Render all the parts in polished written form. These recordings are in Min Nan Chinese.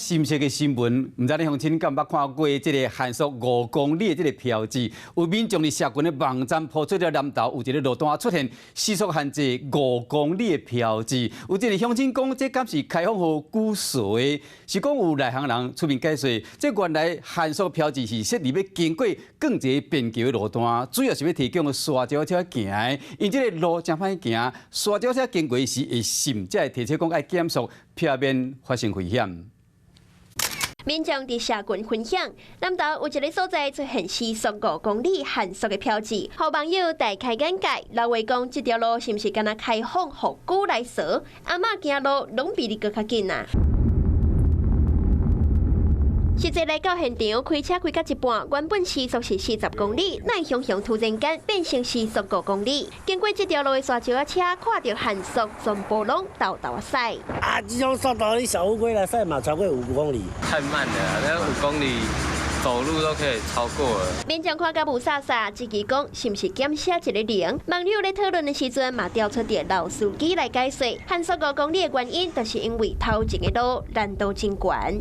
心色的新聞，毋知你鄉親敢捌看過這个限速五公里的這个標誌？有民眾佇社群的網站 po 出了南投有一个路段出現時速限制五公里的標誌，有一个鄉親講，這敢是開放予龜踅的？是講有內行人出面解說，這原來限速標誌是設佇欲經過鋼一个便橋的路段，主要是欲提供沙石車行的，因這个路誠歹行，沙石車經過時會滲，才會提醒講愛減速，避免發生危險。民眾佇社群分享，南投有一个所在出現時速五公里限速的標誌，予網友大開眼界。老話講，這條路是毋是敢若開放予龜來踅？阿嬤行路攏比你閣較緊啊！實際來到現場，開車開到一半，原本時速是40公里，哪會雄雄突然間變成時速五公里？經過這條路的沙石仔車，看著限速，全部攏沓沓仔駛。啊，這種速度，你小烏龜來駛嘛，超過五公里。太慢了，那5公里走路都可以超過了。民眾看甲霧煞煞，質疑講是毋是減寫一个零？網友咧討論的時陣，嘛調出著老司機來解說，限速五公里的原因，就是因為頭前的路難度真懸。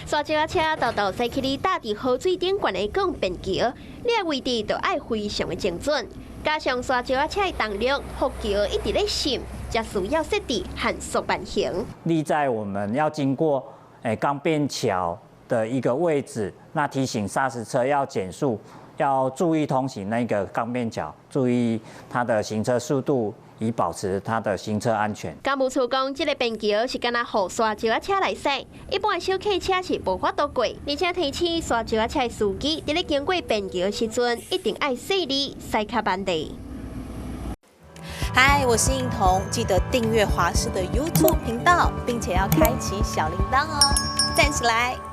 沙石仔車沓沓駛去咧搭佇河水頂懸的鋼便橋，這个位置就愛非常的精準，加上沙石仔車的重量，浮橋一直咧滲，才需要設置限速慢行。立在我們要經過鋼便橋的一個位置，那提醒砂石車要減速，要注意通行那個鋼便橋，注意它的行車速度，以保持它的行車安全。工務處講，這个便橋是干焦予沙石仔車來駛，一般的小客車是無法度過。而且提醒沙石仔車的司機，佇咧經過便橋的時陣，一定愛細膩，駛較慢點。嗨，我是應彤，記得訂閱華視的 YouTube 頻道，並且要開啟小鈴鐺哦，讚起來！